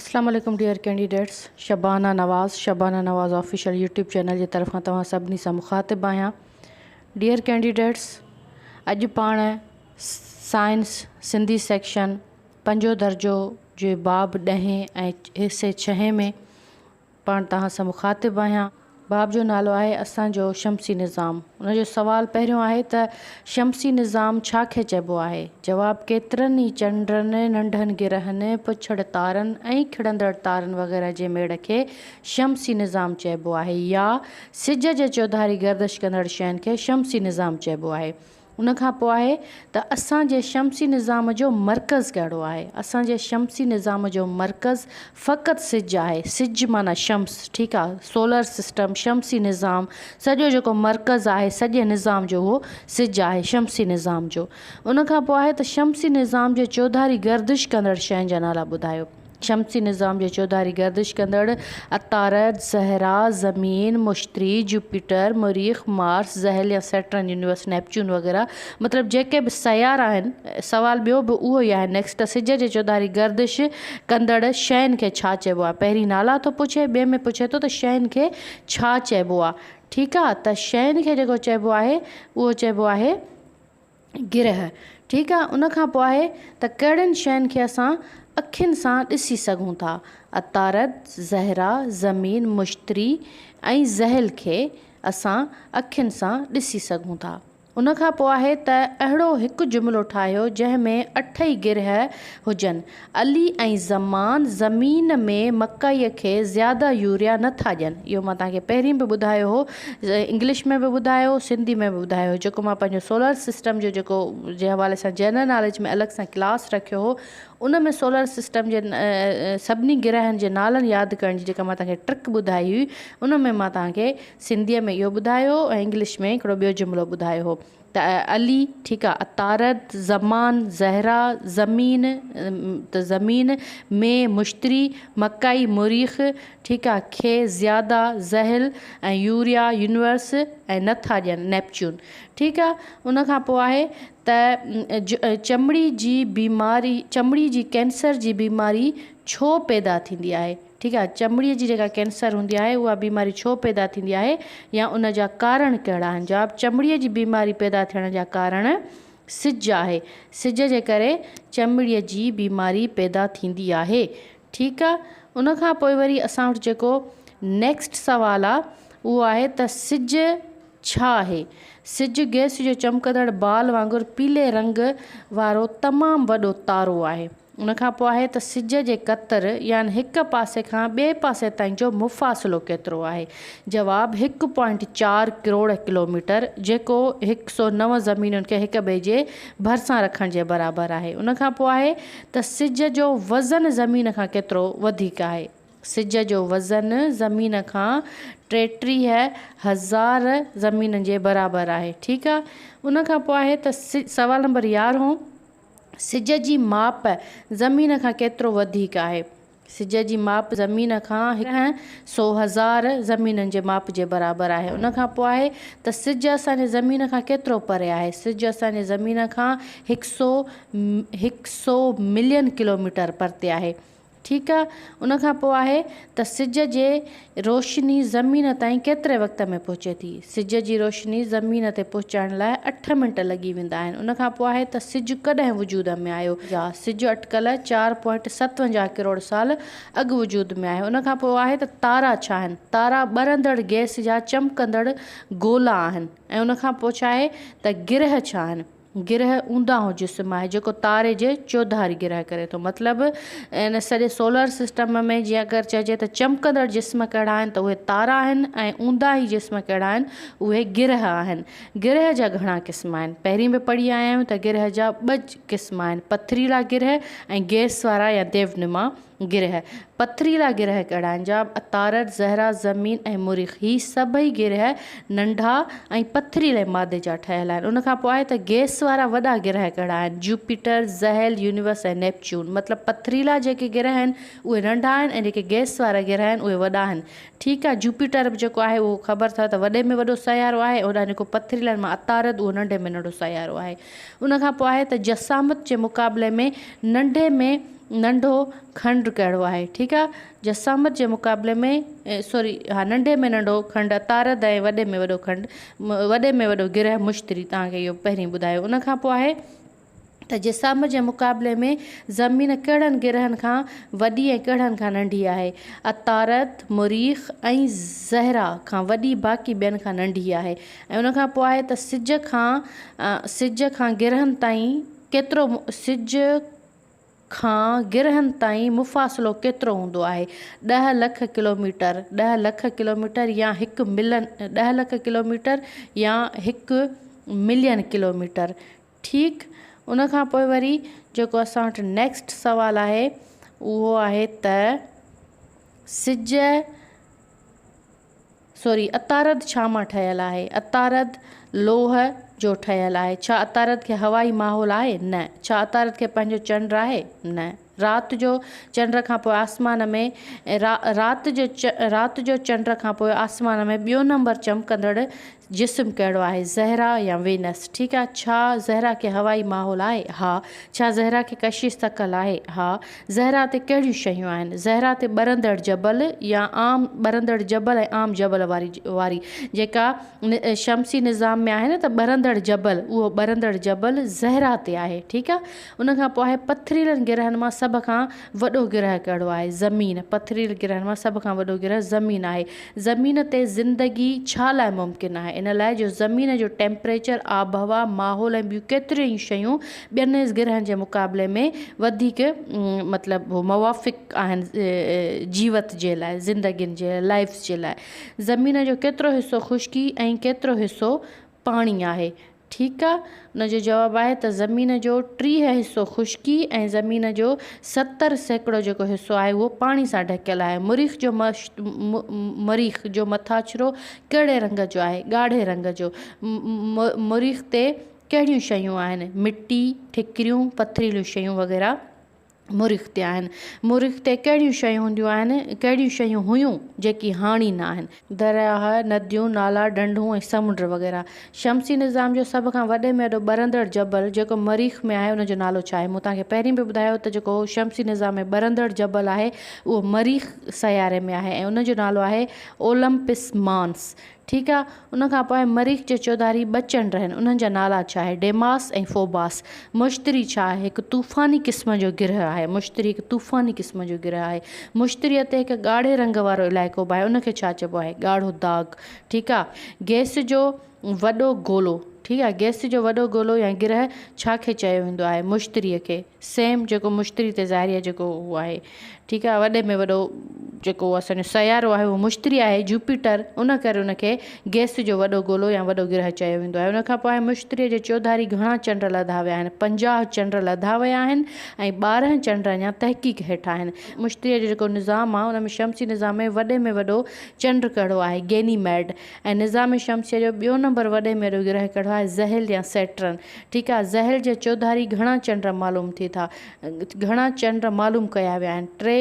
اسلام عليڪم dear candidates Shabana Nawaz Shabana Nawaz official YouTube channel جي طرفان توهان سڀني سان مخاطب آهيان ڊيئر ڪينڊيڊيٽس اڄ پاڻ سائنس سنڌي سيڪشن پنجون درجو جي باب ڏهين ۽ حصي ڇهين ۾ پاڻ توهان سان مخاطب آهيان. باب جو نالو آهي اسان جو شمسي نظام. ان جو سوال پهريون آهي ته شمسي نظام ڇا کي چئبو آهي؟ جواب ڪيترن ئي چنڊن، ننڍن گرهن، پڇڙ تارن ۽ کڙندڙ تارن وغيره جي ميڙ کي شمسي نظام چئبو آهي يا سج جي چوڌاري گردش ڪندڙ شين کي شمسي نظام چئبو آهي. ان کان پوء آهي ته اسان جي شمسي نظام جو مرڪز ڪهڙو آهي؟ اسان جي شمسي نظام جو مرڪز فقط سج آهي. سج معنيٰ شمس، ٺيڪ آهي، سولر سسٽم، شمسي نظام، سڄو جيڪو مرڪز آهي سڄي نظام جو اهو سج آهي، شمسي نظام جو. ان کان پوء آهي ته شمسي نظام جي چوڌاري گردش ڪندڙ شين جا نالا ٻڌايو. شمسي نظام جي چوڌاري گردش ڪندڙ عطارد، زهره، زمين، مشتري، جوپيٽر، مريخ، مارس، زحل يا سيٽرن، يونيورس، نيپچون وغيره مطلب جيڪي به سيارا آهن. سوال ٻيو به اهو ئي آهي نيڪسٽ ته سج جي چوڌاري گردش ڪندڙ شين کي ڇا چئبو آهي؟ پهرين نالا ٿو پڇي ٻئي ۾ پڇي ٿو ته شين کي ڇا چئبو آهي؟ ٺيڪ آهي ته شين کي جيڪو چئبو آهي اهو چئبو آهي. گرهه، ٺيڪ آ، ان کان پوء آهي ته ڪهڙين شين کي اسان اکين سان ڏسي سگهون ٿا؟ عطارد، زهره، زمين، مشتري ۽ زحل کي اسان اکين سان ڏسي سگهون ٿا. ان کان پوء آهي ته اهڙو هڪ جملو ٺاهيو جنهن ۾ اٺئي گرهه هجن. علي ۽ زمان زمين ۾ مڪائيء کي زياده يوريا نه ٿا ڏين. اهو مان توهان کي پهرين به ٻڌايو هو. انگلش ۾ به ٻڌايو هو، سنڌي ۾ به ٻڌايو هو. جيڪو مان پنهنجو سولر سسٽم جو جيڪو جي حوالي سان جنرل ناليج ۾ الڳ سان ڪلاس رکيو هو ان ۾ سولر سسٽم جي سڀني گرهن جي نالن ياد ڪرڻ جي جيڪا مان توهان کي ٽرڪ ٻڌائي هئي ان ۾ مان توهان کي سنڌيء ۾ اهو ٻڌايو هو ۽ انگلش ۾ هڪڙو ٻيو جملو ٻڌايو هو. ته علي، ٺيڪ آ، عطارد، زمان، زهره، زمين، ته زمين، ۾ مشتري، مڪائي، مريخ، ٺيڪ آ، کي زياده، زحل، ۽ يوريا، يونيورس، ۽ نه ٿا ڏين، نيپچون. ٺيڪ آ، ان کان پوء آهي ته چمڙي جي بيماري، چمڙي جي ڪينسر جي بيماري ڇو پيدا ٿيندي آهي؟ ٺيڪ آهي چمڙي جي جيڪا ڪينسر هوندي آهي اها بيماري ڇو پيدا ٿيندي آهي يا ان جا ڪارڻ ڪهڙا آهن جواب چمڙي جي بيماري پيدا ٿيڻ جا ڪارڻ سج آهي سج جي ڪري چمڙي جي بيماري پيدا ٿيندي آهي ٺيڪ آهي ان کان پوء وري اسان وٽ جيڪو نيڪسٽ سوال آهي اهو آهي ته سج ڇا آهي سج گئس جو چمڪندڙ بال وانگر پيلي رنگ وارو تمام وڏو تارو آهي ان کان پوء آهي ته سج جي قطر يعني هڪ پاسي کان ٻئي پاسي تائين جو مفاصلو ڪيترو آهي؟ جواب، هڪ پوائنٽ چار ڪروڙ ڪلوميٽر، جيڪو هڪ سو نو زمينن کي هڪ ٻئي جي ڀرسان رکڻ جي برابر آهي. ان کان پوء آهي ته سج جو وزن زمين کان ڪيترو وڌيڪ آهي؟ سج جو وزن زمين کان 33 هزار زمينن جي برابر آهي. ٺيڪ آهي. ان کان پوء آهي ته سوال نمبر يارهون. سج جي ماپ زمين کان ڪيترو وڌيڪ آهي؟ سج جي ماپ زمين کان هڪ سو هزار زمينن جي ماپ جي برابر آهي. ان کان پوء آهي ته سج اسان جي زمين کان ڪيترو پري آهي؟ سج اسان جي زمين کان هڪ سو هڪ سو ملين ڪلوميٽر پرتي آهي. ٺيڪ آ. ان کان پوء آهي ته سج جي روشني زمين تائين ڪيتري وقت ۾ پهچي ٿي؟ سج جي روشني زمين تي پهچائڻ لاء اٺ منٽ لڳي ويندا آهن. ان کان پوء آهي ته سج ڪڏهن وجود ۾ آيو؟ سج اٽڪل چار پوائنٽ ستونجاهه ڪروڙ سال اڳ وجود ۾ آيو. ان کان پوء آهي ته تارا ڇا آهن؟ تارا ٻرندڙ گئس جا چمڪندڙ گولا آهن. ۽ ان کان پوء ڇا آهي ته گرهه ڇا آهن؟ گرهه اونداهو جسم آهي جيڪو تاري جي چوڌاري گرهه ڪري ٿو. مطلب ان سڄي سولر سسٽم ۾ جيئن اگر چئجي ته چمڪندڙ جسم ڪهڙا آهن ته اهي تارا آهن ۽ اونداهي جسم ڪهڙا آهن اهي گرهه آهن. گرهه جا گهڻا قسم آهن. پهرين به پڙهي آيا آهيون ته گرهه جا ٻه قسم آهن پٿريلا گرهه ۽ گئس وارا يا ديونما. گرهه، پٿريلا گرهه ڪهڙا آهن؟ جواب، عطارد، زهره، زمين ۽ مريخ. هي سڀئي گرهه ننڍا ۽ پٿريلي مادي جا ٺهيل آهن. ان کان پوء آهي ته گئس وارا وڏا گرهه ڪهڙا آهن؟ جوپيٽر، زحل، يونيورس ۽ نيپچون. مطلب پٿريلا جيڪي گرهه آهن اهي ننڍا آهن ۽ جيڪي گئس وارا گرهه آهن اهي وڏا آهن. ٺيڪ آهي جوپيٽر به جيڪو آهي اهو خبر اٿو ته وڏي ۾ وڏو سيارو آهي هوڏانهن جيڪو پٿريلن مان عطارد اهو ننڍي ۾ ننڍو سيارو آهي. ان کان پوء آهي ته جسامت جي مقابلي ۾ ننڍي ۾ ننڍو کنڊ ڪهڙو آهي؟ ٺيڪ آ جسامت جي مقابلي ۾ سوري ها ننڍي ۾ ننڍو کنڊ عطارد ۽ وڏي ۾ وڏو کنڊ وڏي ۾ وڏو گرهه مشتري توهان کي اهو پهرين ٻڌايو ان کان پوء آهي ته جسامت جي مقابلي ۾ زمين ڪهڙن گرهن کان وڏي ۽ ڪهڙن کان ننڍي آهي؟ عطارد، مريخ ۽ زهره کان وڏي باقي ٻين کان ننڍي آهي ۽ ان کان پوء آهي ته سج کان سج کان گرهن تائين ڪيترو سج کان گرهن تائين مفاصلو ڪيترو هوندو آهي؟ ڏهه لک ڪلوميٽر، ڏهه لک ڪلوميٽر يا هڪ ملن، ڏهه لک ڪلوميٽر يا هڪ ملين ڪلوميٽر. ٺيڪ ان کان پوء وري جيڪو اسان وٽ نيڪسٽ سوال آهي اهو آهي ته سج سوري عطارد ڇا مان ٺهيل آهي؟ عطارد لوهه جو ٺهيل آهي. ڇا عطارد کي هوائي ماحول آهي؟ نه. ڇا عطارد کي پنهنجو چنڊ آهي؟ نه. رات جو چنڊ کان پوء آسمان ۾ رات جو رات جو چنڊ کان پوء آسمان ۾ ٻيو نمبر چمڪندڙ جسم ڪهڙو آهي؟ زهره يا وينس؟ ٺيڪ آهي. ڇا زهره کي هوائي ماحول آهي؟ ها. ڇا زهره کي ڪشش ثقل آهي؟ ها. زهره تي ڪهڙيون شيون آهن؟ زهره تي ٻرندڙ جبل يا عام ٻرندڙ جبل ۽ عام جبل واري واري جيڪا شمسي نظام ۾ آهي نه ته ٻرندڙ جبل اهو ٻرندڙ جبل زهره تي آهي. ٺيڪ آهي. ان کان پوء آهي پٿريلن گرهن مان سڀ کان وڏو گرهه ڪهڙو آهي؟ زمين. پٿريل گرهن مان سڀ کان وڏو گرهه زمين آهي. زمين تي زندگي ڇا لاء ممڪن آهي؟ ان لاء جو زمين جو ٽيمپريچر، آبهوا، ماحول ۽ ٻيون ڪيتريون ئي شيون ٻين گرهن جي مقابلي ۾ وڌيڪ مطلب موافق آهن جيوت جي لاء، زندگين جي لاء، لائيفز جي لاء. زمين جو ڪيترو حصو خشڪي ۽ ڪيترو حصو پاڻي آهي؟ ٺيڪ آ؟ ان جو جواب آهي ته زمين جو 30 حصو خشڪي ۽ زمين جو 70% جيڪو حصو آهي اهو پاڻي سان ڍڪيل آهي. مريخ جو مريخ جو مٿاڇرو ڪهڙي رنگ جو آهي؟ ڳاڙهي رنگ جو. مريخ تي ڪهڙيون شيون آهن؟ مٽي، ٺڪريون، پٿريليون شيون وغيره. مريخ تي آهن. مريخ تي ڪهڙيون شيون هونديون آهن؟ ڪهڙيون شيون هيون جيڪي هاڻي نه آهن؟ درياهه، نديون، نالا، ڍنڍون ۽ سمنڊ وغيره. شمسي نظام جو سڀ کان وڏي ۾ وڏو ٻرندڙ جبل جيڪو مريخ ۾ آهي ان جو نالو ڇا آهي؟ مون توهان کي پهرين به ٻڌايو ته جيڪو شمسي نظام ۾ ٻرندڙ جبل آهي اهو مريخ سياري ۾ آهي ۽ ان جو نالو آهي اولمپس مانس. ٺيڪ آ. ان کان پوء مريخ جي چوڌاري ٻه چنڊ آهن، انهن جا نالا ڇا آهي؟ ڊيماس ۽ فوباس. مشتري ڇا آهي؟ هڪ طوفاني قسم جو گرهه آهي. مشتري هڪ طوفاني قسم جو گرهه آهي. مشتريء تي هڪ ڳاڙهي رنگ وارو علائقو به آهي، ان کي ڇا چئبو آهي؟ ڳاڙهو داغ. ٺيڪ آ. گئس جو وڏو گولو. ٺيڪ آ. گئس جو وڏو گولو يا گرهه ڇا کي چيو ويندو آهي؟ مشتريء کي. سيم جيڪو مشتري تي ظاهري آهي جيڪو هو آهي ٺيڪ آهي وڏي ۾ وڏو جيڪو اسان جو سيارو آهي اهو مشتري آهي جوپيٽر ان ڪري ان کي گئس جو وڏو گولو يا وڏو گرهه چيو ويندو آهي ان کان پوء آهي مشتري جي چوڌاري گهڻا چنڊ لڌا ويا آهن 50 چنڊ لڌا ويا آهن ۽ 12 چنڊ اڃا تحقيق هيٺ آهن مشتري جو جيڪو نظام آهي ان ۾ شمسي نظام ۾ وڏي ۾ وڏو چنڊ ڪهڙو آهي گيني ميڊ ۽ نظام شمسيء جو ٻيو نمبر وڏي ۾ وڏو گرهه ڪهڙو آهي زحل يا سيٽرن ٺيڪ آ زحل جي چوڌاري گهڻا چنڊ معلوم ٿي ٿا گهڻا چنڊ معلوم ڪيا ويا آهن ٽي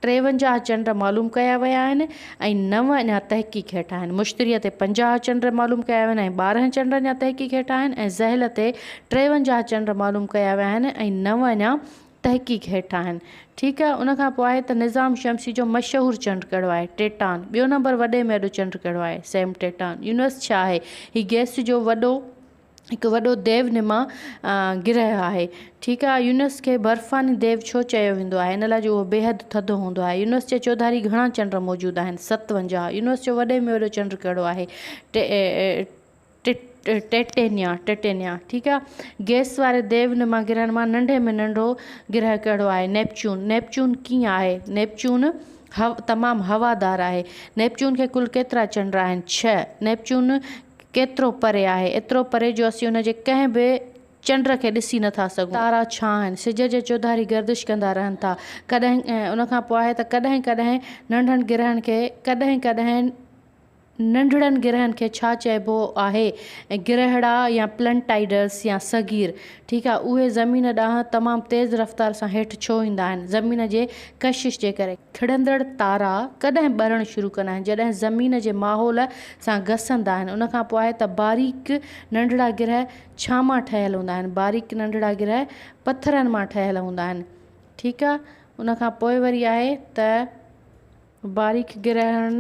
53 چنڊ معلوم ڪيا ويا آهن ۽ نو اڃا تحقيق هيٺ آهن مشتريء تي 50 چنڊ معلوم ڪيا ويا آهن ۽ 12 چنڊ اڃا تحقيق هيٺ آهن ۽ زحل تي 53 چنڊ معلوم ڪيا ويا آهن ۽ نو اڃا تحقيق هيٺ آهن ٺيڪ آ ان کان پوء آهي ته نظام شمسي جو مشهور چنڊ ڪهڙو آهي ٽيٽان ٻيو نمبر وڏي ۾ وڏو چنڊ ڪهڙو آهي سيم ٽيٽان يونس ڇا آهي هي گئس جو وڏو هڪ وڏو ديو نما گرهه آهي. ٺيڪ آ، يونس کي برفاني ديو ڇو چيو ويندو آهي؟ ان لاء جو اهو بيحد ٿڌو هوندو آهي. يونس جي چوڌاري گهڻا چنڊ موجود آهن؟ 57. يونس جو وڏي ۾ وڏو چنڊ ڪهڙو آهي؟ ٽيٽينيا، Titania. ٺيڪ آ، گئس واري ديو نما گرهن مان ننڍي ۾ ننڍو گرهه ڪهڙو آهي؟ نيپچون. نيپچون ڪيئن آهي؟ نيپچون تمام هوادار آهي. نيپچون کي ڪل ڪيترا چنڊ آهن؟ ڇهه. نيپچون ڪيترو پري آهي، ايترو پري جو اسين ان جي ڪنهن به چنڊ کي ڏسي نه ٿا سگهون. تارا ڇا آهن؟ سج جي چوڌاري گردش ڪندا رهن ٿا. ڪڏهن ان کان پوء آهي ته ڪڏهن ڪڏهن ننڍن گرهن کي ڪڏهن ڪڏهن ننڍڙن گرهن کي ڇا چئبو آهي؟ گرهڙا يا پلنٽائيڊس يا صغير. ٺيڪ آهي، اهي زمين ڏانهن تمام تيز رفتار سان هيٺ ڇو ايندا آهن؟ زمين جي ڪشش جي ڪري. ٿڙندڙ تارا ڪڏهن ٻرڻ شروع ڪندا آهن؟ جڏهن زمين جي ماحول سان گسندا آهن. ان کان پوء آهي ته باريڪ ننڍڙا گرهه ڇا مان ٺهيل هوندا آهن؟ باريڪ ننڍڙا گرهه پٿرن مان ٺهيل هوندا آهن. ٺيڪ آ ان کان پوء وري آهي ته باريڪ گرهڻن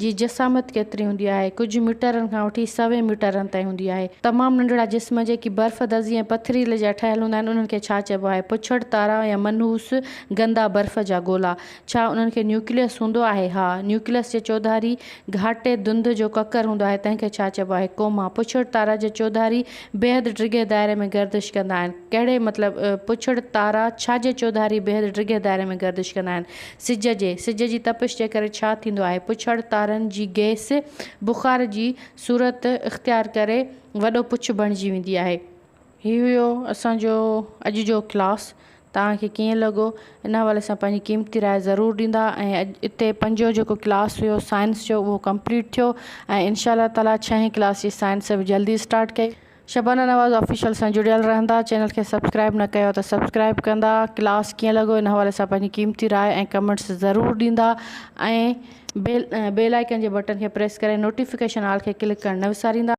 جي جسامت ڪيتري هوندي آهي؟ ڪجهه ميٽرن کان وٺي سوين ميٽرن تائين هوندي آهي. تمام ننڍڙا جسم جيڪي برف، دزي ۽ پٿريلي جا ٺهيل هوندا آهن انهن کي ڇا چئبو آهي؟ پڇڙ تارا يا منحوس گندا برف جا گولا. ڇا انهن کي نيوڪليس هوندو آهي؟ ها. نيوڪليس جي چوڌاري گهاٽي ڌنڌ جو ڪڪر هوندو آهي تنهن کي ڇا چئبو آهي؟ ڪوما. پڇڙ تارا جي چوڌاري بيحد ڊگهي دائري ۾ گردش ڪندا آهن. ڪهڙي مطلب پڇڙ تارا ڇا جي چوڌاري بيحد ڊگهي دائري ۾ گردش ڪندا آهن؟ سج جي، سج جي تپش جي ڪري ڇا ٿيندو آهي؟ پڇڙ تارن جي گئس بخار جي صورت اختيار ڪري وڏو پڇ بڻجي ويندي آهي. هي هيو اسان جو اڄ جو ڪلاس توهان کي ڪيئن لڳو ان حوالي سان پنهنجي قيمتي راء ضرور ڏيندا ۽ اڄ اتي پنجون جيڪو ڪلاس هيو سائنس جو اهو ڪمپليٽ ٿيو ۽ انشاء الله تعالي ڇهين ڪلاس جي سائنس به جلدي اسٽارٽ ڪئي شبانه نواز آفيشل سان جڙيل رهندا چينل کي سبسڪرائب نه ڪيو ته سبسڪرائب ڪندا ڪلاس ڪيئن لڳو ان حوالي سان پنهنجي قيمتي راء ۽ ڪمينٽس ضرور ڏيندا ۽ بيل آئيڪن جي بٽن کي پريس ڪري نوٽيفڪيشن آل کي ڪلڪ ڪرڻ نه وساريندا.